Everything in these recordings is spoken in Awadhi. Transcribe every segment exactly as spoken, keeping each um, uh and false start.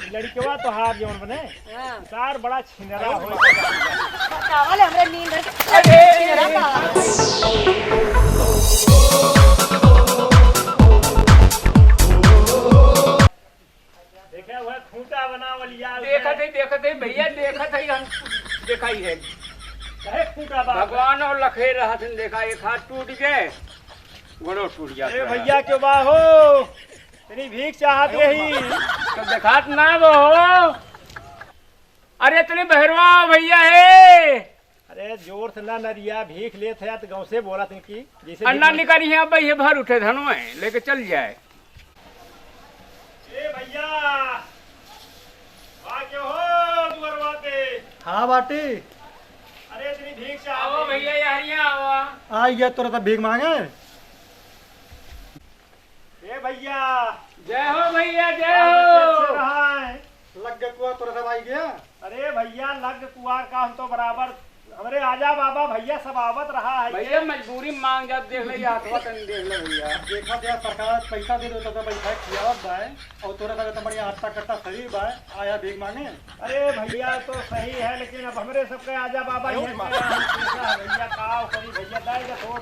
लड़कवा तोहार जौन बने, हाँ। सार बड़ा छिनरा हो। बतावा ले, हमरे नींद है। अरे! छिनरा का? देखे हुए खूंटा बनावल यार। देखत है, देखत है भैया, देखत है, हम देखाई है। कहे खूंटा बा? भगवान और लखे रहत हैं, देखा एक हाथ टूट गए, गोड़ो टूट जात ए है। भैया क्यों बा हो? तनी भीख चाहत रही। तो देखात ना बा हो। अरे तनी बहरवा भैया है। अरे जोर से ना नरिया, भीख लेत है तो गाँव से बोला तनकी। जैसे अन्ना भीख निकाली है, अब ये भर उठे धनवा है, लेके चल जाए। ए भैया, आ के हो दुआरवा पे। हाँ बाटी। अरे तनी भीख चाहत रही। भैया, यहाँ आवा। आ गया तोरा तो भीख मांगे। ए भैया। जय हो भैया, जय हो। कैसे रहा है? लग गए कुआर तोरा सब आई गया। अरे भैया, लग कुआर का हम तो बराबर, हमरे आजा बाबा भैया सब आवत रहा है। भैया, मजबूरी मांग जात, देख ले, ये हथवा तनी देख ले भैया। देखा दे, सरकार पैसा दे दो तो बैठा खियावत बा, और तोरा सब इतना बढ़िया हट्टा कट्टा शरीर बा, आया भीख मांगे। अरे भैया, तो सही है, लेकिन अब हमरे सबके आजा बाबा ये है, हम कैसा है भैया, का करी भैया, दे दे थोड़।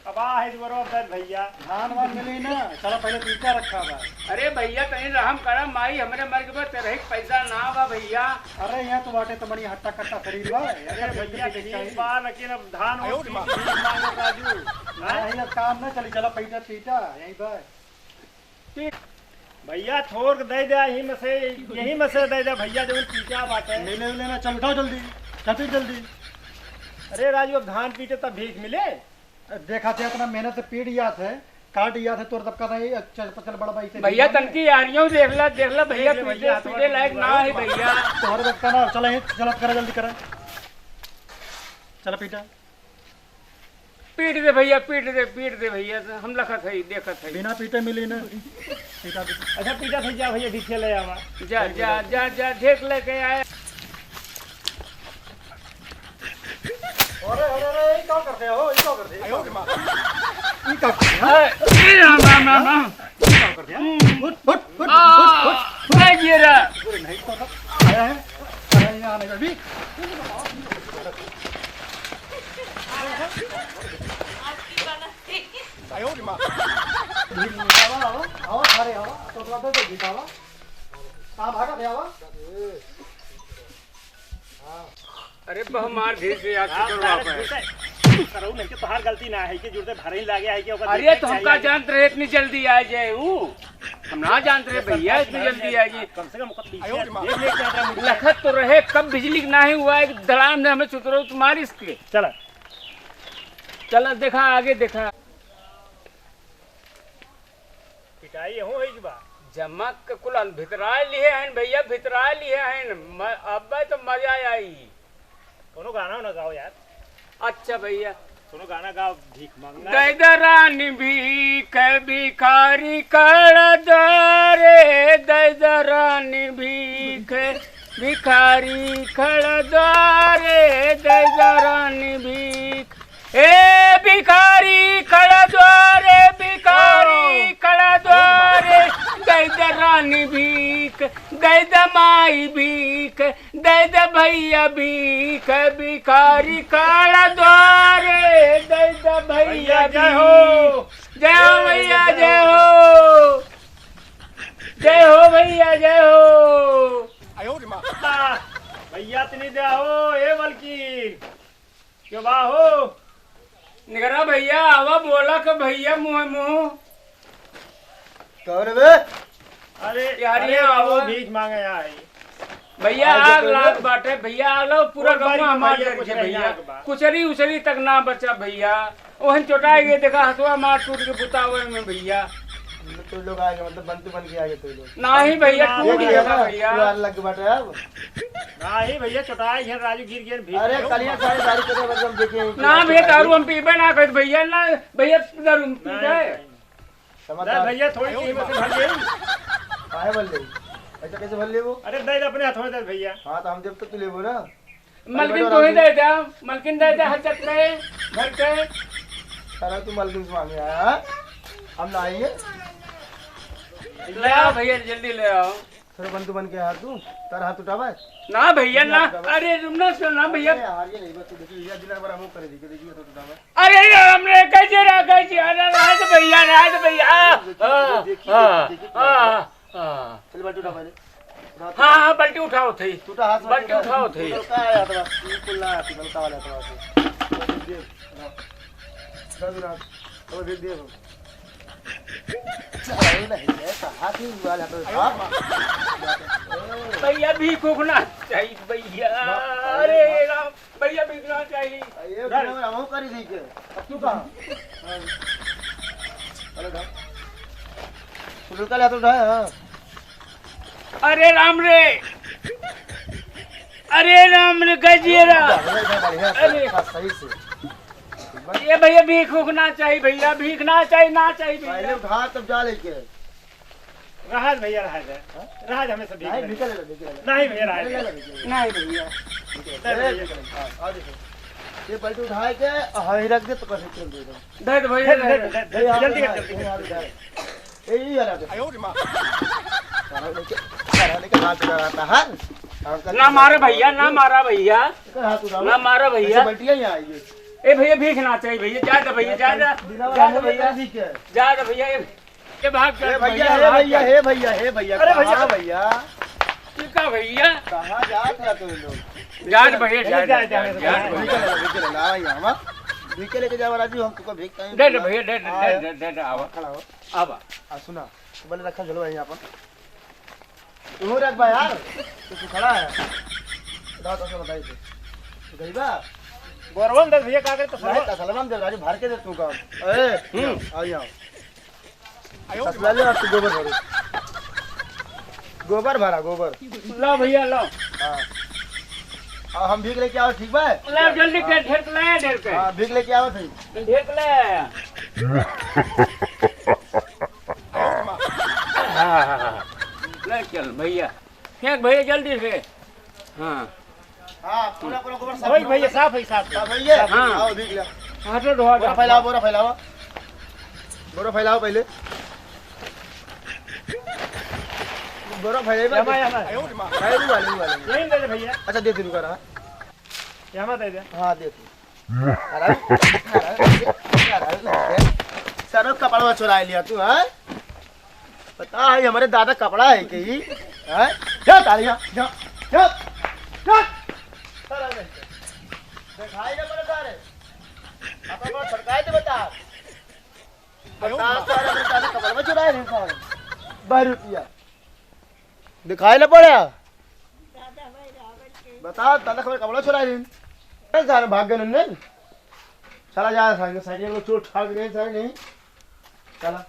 अब आ है दुआरो, अब दे भैया। धान वान मिली ना, चला पहले पीटा रखा बा। अरे भैया, तनी रहम करा, माई हमरे मर गए बा, तेरे ही पैसा ना बा भैया। अरे यहाँ तो बाटे तुम्हारी हट्टा कट्टा शरीर बा। अरे भैया, ठीक बा, लेकिन अब धान और पीट, पीट मांगो राजू। हाँ? नहीं, अब काम ना चली, चला पीटा पीटा, यहीं बा। ठीक। भैया, थोड़ दे दे, यहीं में से, यहीं में से दे दे भैया, जौन पीटा बाटे। मिले उले ना, चल उठाओ जल्दी, चल पीट जल्दी। अरे राजू, अब धान पीटे तब भीख मिले? देखा थे, इतना मेहनत से पीट गया थे, काट गया थे, तोर तब का था, ये चल, चल बड़ा भाई से भैया, भीख मांगे। तनकी यारियों देख ला, देख ला भैया, देख ले पीटे, भैया, पीटे लायक ना है भैया। तोहरे बस का ना, चला ये, चला करा जल्दी करा। चला पीटा। पीट दे भैया, पीट दे, पीट दे भैया, हम लखत है, देखत है। बिना पीटे मिली ना। पीटा दे। अच्छा, पीटा था, जा भैया, ढीठे ले आवा। जा, जा, जा, जा, ढेक लेके आए। अरे, अरे, अरे, ये क्या करते हो? ये क्या करते हो? ये क्या करते हो? अरे, राम, राम, राम, राम। ये क्या करते हो? उठ, उठ, उठ, आ, उठ, उठ। नहीं गिरा। अरे, नहीं तो, अरे, अरे, यहाँ नहीं, अभी। आयो रे माँ। आओ, आओ, अरे आओ, तो थोड़ा दे दे, आओ। कहाँ भागा थे, आओ? अरे, बहु मार धीरे से यार, आप शुक्र सारे बाप है। झूठे, करो नहीं कि तोहार गलती ना है कि जुड़ते भरे ही लागे है कि ओकर अरे, देखे तो हमका चाहिए। जानत रहे इतनी जल्दी आ जाए ऊ। हम ना जानत रहे भैया इतनी जल्दी आएगी। कम से कम ओकर पीछे देख ले क्या था मुझे। लखत तो रहे, कब बिजली ना ही हुआ, एक दलान में हमें सुतरो तो मार इसके। चला। चला, देखा, आगे देखा। पिटाई हो है कि बा? जमक के कुल भितराए लिए हैं भैया, भितराए लिए हैं। म-, अब्बे तो मजा आई। कोनो गाना ना गाओ यार। अच्छा भैया। कोनो गाना गाओ, भीख मांगना। दे दे रानी भीख, भिखारी खड़ा द्वारे, दे दे रानी भीख, भिखारी खड़ा द्वारे, दे दे रानी भीख। ए भिखारी खड़ा द्वारे, भिखारी खड़ा द्वारे, दे दे रानी भीख, दे दे माई भीख, दे दे भैया भीख, भिखारी खड़ा द्वारे, दे दे भैया भैया जय हो। भीख। जय हो भैया, जय हो। जय हो भैया, जय हो। आयो रे माँ। भैया तनी दे हो, ए मलकिन। क्यों बा हो? निकरा भैया, आवा बोला के भैया मुँह मुँह। कौन बे? अरे, यार, अरे ये बाबू आवा। भीख मांगे आई। भैया, आगे आग तो लाग ले। बाटे, भैया, आग लाग, पूरा और बारी गाँव में हमार भैया जर कुछ के नहीं भैया। आग बा। कुचरी उचरी तक ना बचा भैया। ओहन चोटाई गए, देखा, हथवा मार टूट के बुतावे में भैया। तो लोग आगे, मतलब, बनते बन के आगे तो लोग। नाही भैया, ये टूट गया गया ना, भैया। यार लग बाटे अब। नाही भैया, चोटाई गए, राजू गिर गए, भीख अरे, गए। कलिया सारे दारू पीते, मतलब, देखे हैं कि ना यार भैया, चोटाई दारू गए। हम पीबे ना करत भैया, ना भैया, दारू हम पीबे। नहीं, नहीं। समझदार। दे भैया, थोड़ी कीमत से भर ले। काहे भर ले? ऐसा कैसे भर लेबो? अरे, दे दे, अपने हाथों में दे भैया। हाँ, तो हम देब तो तू लेबो ना। मलकिन बैठो, तू ही राजू। दे दे, मलकिन दे दे, हर चक्कर है, भर के। अरे, तू मलकिन से मांगे आया, हाँ? हम ना आइए। ले आओ भैया, जल्दी ले आओ। सर, बंधु बन के हाथ दूं, तार हाथ उठावा। ना भैया, ना। अरे, रुक ना, सुन ना भैया। अरे यार, ये नहीं, बस तू देखिए, ये दिला बड़ा मुंह करे, देखिए, देखिए, हाथ उठावा। अरे राम रे, कैसे रहा, कैसे? अरे राज भैया, राज भैया। देखिए, हाँ, देखिए, हाँ, देखिए, देखिए, हाँ, हाँ। चल, बाल्टी उठा पहले। उठा, हाँ, हाँ, बाल्टी उठाओ थे। तू तो हाथ से बाल्टी उठा। उठाओ थे। तू तो का आया था, तू कुल ना आती, बलका वाला था। दे, हाँ। दे, दे, दे। अब भेज दिए हो। अरे नहीं, ये तो हाथ ही उड़ा लेता है। हाँ। भैया, भीख उखना चाहिए भैया। हाँ, अरे हाँ। राम, भैया, भीख ना चाहिए। ये उठा, हमहू करी दी के। अब तू कहाँ? हाँ। अरे ढा। तू लड़का ले, तू ढा, हाँ। अरे राम रे, अरे राम रे, गजियरा। बढ़िया, बढ़िया, बढ़िया, अरे। सही से। ये भैया, भीख उखना चाहिए भैया, भीख ना चाहिए, ना चाहिए भैया। पहले उठा, तब जा लेके। रहा भैया, रहा जाए। हाँ? रहा जाए, हमें सब भीख नहीं, लगे। निकल ले, निकल ले। नहीं भैया, रहा नहीं, जाए। नहीं, नहीं, भैया। निकल ले। नहीं भैया। हाँ, आ देखो। ये बाल्टी उठा के, हाँ, ही रख दे, तो पैसे तुरंत दे दो। दे दो भैया, दे दो, दे दो, दे दो, दे दो, जल्दी कर, जल्दी कर। ए, ये वाला दे। आयो रे माँ। सारा लेके, सारा लेके हाथ लगा रहा था, हाँ? ना मारे भैया, ना मारा भैया। इसका हाथ उठाओ। ना मारा भैया। ऐसे बल्टियाँ यहाँ आइए। ए भैया, भीख ना चाहिए भैया, जा दे भैया, जा दे। बिना जा दे वाला भैया। नहीं भीख है। जा दे भैया, ए, ए भाग जा ए भैया, जा, ए भाग भैया, जा। ए भैया, ए भैया, अरे भैया। कहाँ भैया? ये का भैया? कहाँ जात है तुम लोग? जा दे भैया, जा, जा, जा, जा, जा, जा, जा। जा। निकल, निकल, ना यहाँ, हाँ। भीख लेके जाओ राजू, हम तुमको भीख कहीं दे दे भैया, दे दे, हाँ, दे दे, दे दे, आवा। खड़ा हो। आवा। आ, सुना, बोले रखा झोलवा यहाँ पर। तू रख बा यार, तू, तू खड़ा है। बताओ, तो बताई दे। तू गई बा? गोरवन दे भैया, का करे तो नहीं, तसलवा में दे, राजू, भर के दे तू काम। ए, हम्म। आओ यहाँ। तसला ले, अब तू गोबर भरो। गोबर भरा, गोबर। ला भैया, ला। हाँ। अब हम भीख लेके आओ, ठीक बा? ला, जल्दी कर, ढेर के लाया, ढेर के। हाँ, भीख लेके आओ थे। ढेर के लाया। हाँ, हाँ, हाँ। ले चल भैया, फेंक भैया जल्दी से। हाँ। हाँ, पूरा, पूरा गोबर साफ वही करो। भैया, साफ है, साफ है। साफ है ये? हाँ। आओ, भीख ले। हाँ, तो ढोआ बोरा जाओ। फैलाओ, बोरा फैलाओ। बोरा फैलाओ पहले। बोरा फैलाओ। यहाँ, यहाँ। फैलाओ, वाले, वाले। यहीं दे दे भैया। अच्छा, दे दे, रुका रहा। यहाँ दे दे। हाँ, दे दे। हरामी, हरामी, हरामी, सारा कपड़वा चुराइ लिया तू, हाँ? बता, है हमरे दादा कपड़ा है कि ई? हैं? जा तालिया, जा, जा, जा। सारा नहीं। दिखाई ना पड़ता रे। अब अब सरकाई तो बता। बता, सारा हमरे दादा कपड़ा चुराइ रहे सारे। बारह रुपया। दिखाई ना पड़ा। बता, दादा कपड़ा चुराइ रहे। ए, सारे भाग गए नन्ने। चला जा, साइकिल, साइकिल को चोट ठाक गए, सारे नहीं। चला।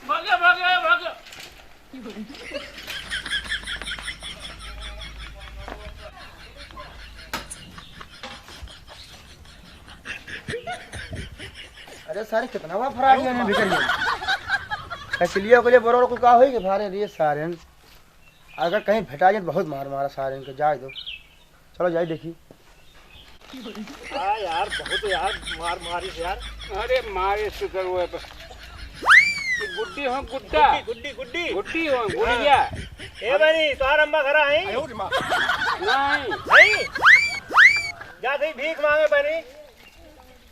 भागा, भागा, भागा। अरे सारे, कितना बड़ा फरार है भीतर में। कचलिया को ले बरोड़ को का होई के फारे रे सारे। अगर कहीं भेटा जाए तो बहुत मार मारा सारे इनके, जाए दो। चलो जाई देखी। हाँ यार, बहुत यार, मार मारिस यार। अरे मारे से करो है पर। ये गुड्डी हो, गुड्डा। गुड्डी, गुड्डी, गुड्डी। गुड्डी हो, गुड़िया। ए बनी, तोहार अम्मा घरा है? नहीं। नहीं? जा थे भीख मांगे बनी।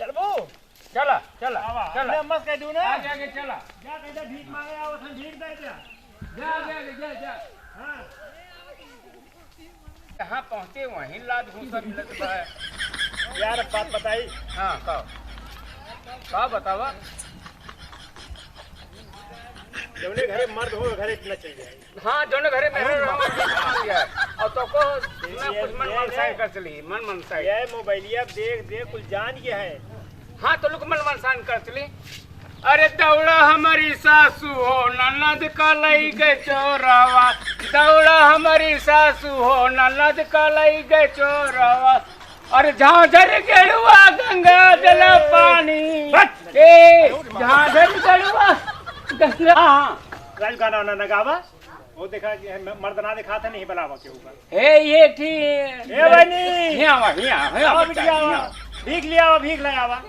चलबू? चला, चला, आवा, चला। अपने अम्मा से कह दूँ ना? आगे, आगे चला। जा, कह दे, भीख मांगे आओ, उठन भीख दे जा। जा, आगे, आगे, जा, जा। हाँ। कहाँ पहुँचे, वहीं लात घूसा मिलत बा। यार, अब बात बताई। हाँ, का? का बतावा? जौने घरे मर्द हो, घरे इतना चल जाए। हाँ, जौने घरे मेहरारू रहो, भीख मांग जाए। और तो को मैं कुछ मन मनसाइन कर चली, मन मनसाइन। ये मोबाइलिया देख, देख, कुल जान गया है। हाँ, तो लोग मन मनसाइन कर चली। अरे दौड़ा हमारी सासू हो, ननद का लई गए चोरवा। दौड़ा हमारी सासू हो, ननद का लई गए चोरवा। अरे झांझर गेरुआ गंगा जल पानी। हट। ए, झांझर गेरुआ। गंगा। हाँ, हाँ। राजू गाना वाना ना गावा। वो देखा कि हम मर्द ना दिखाता नहीं बलावा के ऊपर। हे, ये ठीक। ए बहनी। हियाँ आवा, हियाँ, हियाँ आवा, आवा बच्चा, बिटिया, आवा। हियाँ। भीख लिया आवा, भीख ले आवा।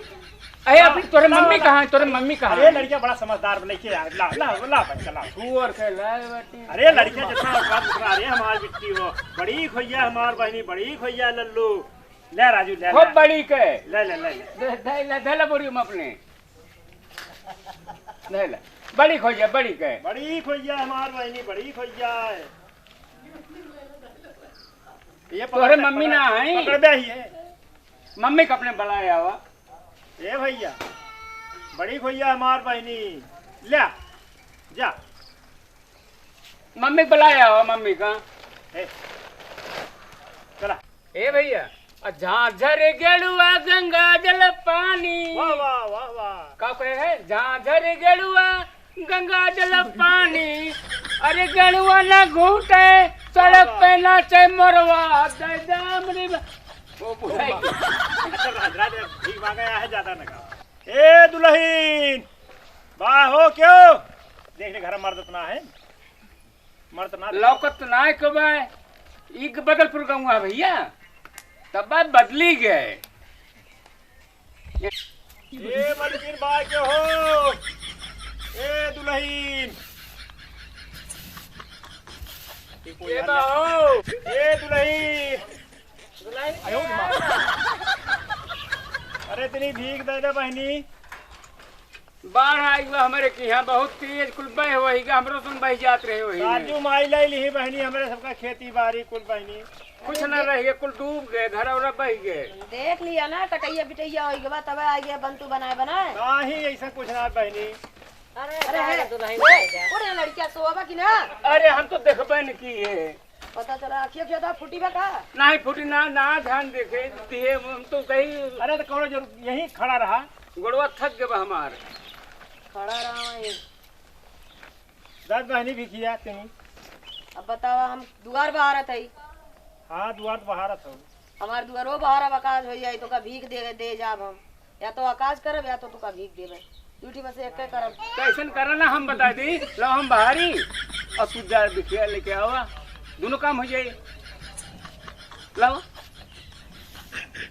अरे, हाँ, अभी तोरे ला, मम्मी ला। कहाँ है? तोरे मम्मी कहाँ अरे, है? लड़किया बड़ा समझदार बा, लेके आ, ला, ला, ला, बच्चा, ला। सुअर के लाए बाटे। अरे, लड़किया जितना औकात उतना, अरे, हमार बिट्टी हो। बड़ी खोइया हमार बहनी, बड़ी खोइया लल्लू। ले राजू, ले, खूब ले। बड़ी के। ले, ले, ले, ले। दे, दे, ले, दे ले बोरी में अपने। ले ले। बड़ी खोइया, बड़ी के। बड़ी खोइया हमार बहनी, बड़ी खोइया है। ये तोहरे पकड़, मम्मी पकड़, ना आई? पकड़ बे ही है। मम्मी के अपने बुलाए आवा। ए भैया, बड़ी खोइया हमार बहनी, ले, जा। मम्मी के बुलाए आवा, मम्मी का। ए, चला। ए भैया, आ झांझर गेड़ुआ गंगा जल पानी। वाह, वाह, वाह, वाह। का कहे है? झांझर गेड़ुआ गंगा जल पानी, अरे गेड़ुआ ना घूटे, सड़क पे नाचे मोरवा, दे दाम रे बा-, वो बुढ़ाई। अच्छा, राज, राज, ठीक आ गया है, ज्यादा ना गाओ। ए दुल्हन, बा हो क्यों? देख ले, घर मर्द इतना है, मर्द ना लौकत ना है क्यों बा? ई बदलपुर गाँव है भैया, तब बात बदली गए। ए मलकिन बा के हो, ए दुल्हन। के बा हो? ए दुल्हन। दुल्हन आयो रे माँ। अरे तनी भीख दे दे बहनी। बाढ़ आई हुआ हमरे के यहाँ बहुत तेज, कुल बह वही गा, हमरो संग बह जात रहे वही में। राजू माई लाई लिही बहनी, हमरे सबका खेती बाड़ी कुल बहनी। कुछ ना रह गए, कुल डूब गए, घर और बह गए। देख लिया ना, कटैया बिटैया हो गया, तब आ गया बंतू बनाए बनाए। नाही, ऐसा कुछ ना बहनी। अरे अरे, जा, दुल्हन ए, जा, जा। अरे लड़किया सोवा कि ना? अरे हम तो देखबे न की है। पता चला अखिया उखिया तो फूटी बा का? नाही फूटी ना, ना ध्यान देखे दिए, हम तो कही। अरे तो कौनो जरूर यहीं खड़ा रहा। गोड़वा थक गए बा हमार। खड़ा रहा वहीं। दस बहनी भी किया तनी। अब बतावा, हम दुआर बहारत हई। हाँ, दुआर तो बहारत हो। हमार दुआरो बहारा बकाज हो जाई, तो का भीख दे, दे जाब हम। या तो अकाज करब, या तो तुका भीख देबे। दूठी में से एक करब। तो ऐसन करा ना, हम बता दी, लाओ हम बहारी, और तू जा बिखिया लेके आवा, दोनों काम हो जाए। लाओ।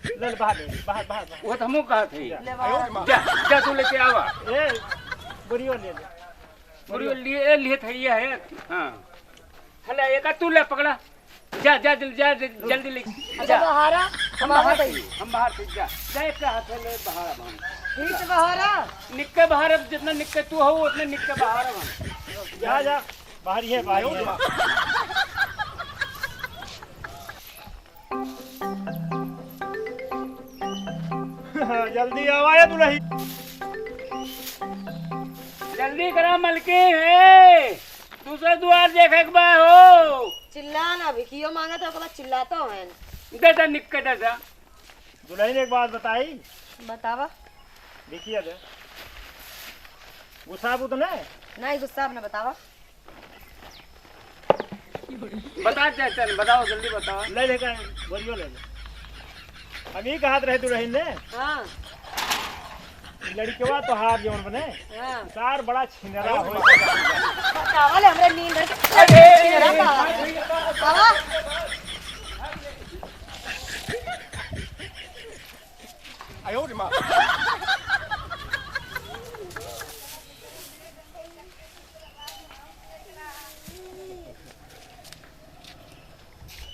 ले, ले, बाहर ले, बाहर, बाहर, बाहर। वो तो हमहू कहा थे। ले बाहर। जा, जा तू लेके आवा। ए, बोरियो ले ले। बोरियो लिए, लिए थे, ये है। हाँ। हला, एक तू ले पकड़ा। जा, जा, जल्दी, जा, जल्दी, जल्दी ले। अच्छा, जा। बहारा, हम बहारा बहार सही। से, हम बहार से, जा। जा, एक हाथ में बहारा हम। ठीक से बहारा। निक्के बहारा, जितना निक्के तू हो, उतने निक्के बहारा हम। जा, जा, बाहर ही है, बाहर ही है। जल्दी आवा ए दुल्हन। जल्दी करा, मलकिन है। दूसरा दुआर देखे के बा हो। चिल्ला ना, भिखियो मांगत है, ओकर बाद चिल्लाता है। दे दे, निक्के दे दे। दुल्हन एक बात बताई। बतावा। देखिए दे। गुस्सा बुत ने? नहीं, गुस्सा अब ना बतावा। बता दे, चल, बताओ, जल्दी बताओ। ले ले, का बोरियो ले ले। हम ही कहत रहे दुल्हन ने। हाँ। लड़कवा तोहार जौन बने, हाँ। सार बड़ा छिनरा हो। बतावा ले, हमरे नींद है। अरे, छिनरा का? बाबा। आयो रे माँ।